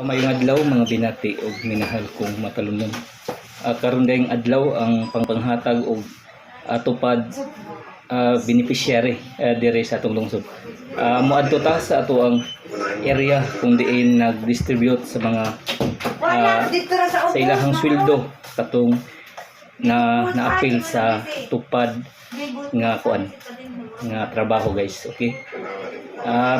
Maayong adlaw, mga binati og minahal kong matalumon. Karon dayong adlaw ang pangpanghatag og tupad beneficiary dire sa atong lungsod. Moadto ta sa ato ang area kung diin nag-distribute sa mga Dito ra sa sa ilahang sweldo katong na naapil sa tupad nga kuan nga trabaho, guys. Okay,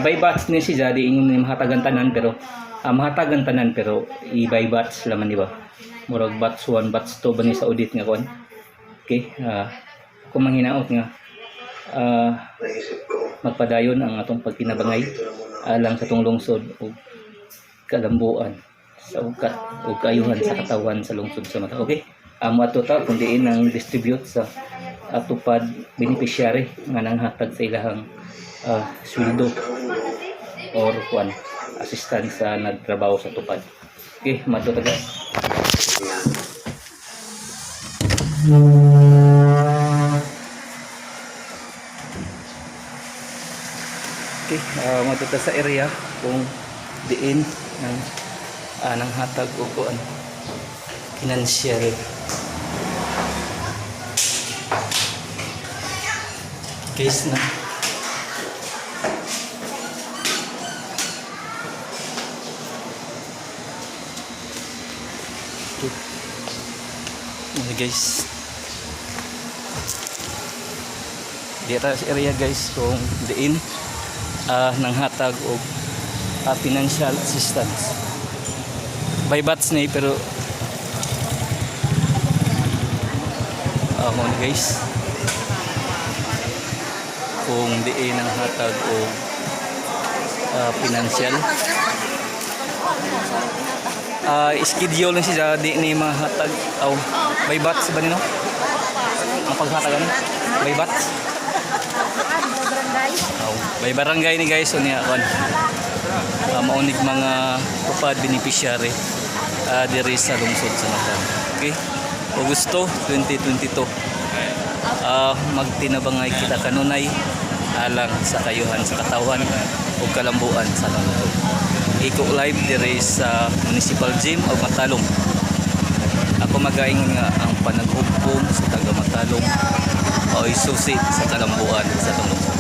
by batch ni siya. Di ingon ni mahatagan tanan, pero mahatagan tanan, pero i by batch laman, di ba? Murag batch 1, batch 2 ba ni sa audit nga kuan. Okay, kung manghinaot nga magpadayon ang atong pagtinabangay alang sa atong lungsod ug kalambuan sa ukat ug kaayuhan sa katawan sa lungsod sa Mata. Okay, amo ato ta kung diin ang distribute sa atupad beneficiary nga nanghatag sa ilahang sweldo or kuan assistant sa nagtrabaho sa tupad. Okay, madto ta, guys. Okay, madto ta sa area kung diin ng nanghatag og kuan financial case na. Okay. Ano, guys? Dito sa area, guys, kung diin nanghatag og financial assistance. By batch ni, pero mo ni, guys, kung diin ang hatag og financial schedule na siya. Di ni mahatag aw by batch ba nino ang paghatag, ano, by batch aw by barangay ni, guys. So niya kon maunig mga tupad beneficiary diri sa lungsod sa Matan. Okay, Augusto 2022, magtinabangay kita kanunay alang sa kayuhan sa katawhan o kalambuan sa lungsod. Iko live diri sa Municipal Gym o Matalom. Ako magaingon nga ang panaghugpong sa taga Matalom ay susi sa kalambuan sa atong lungsod.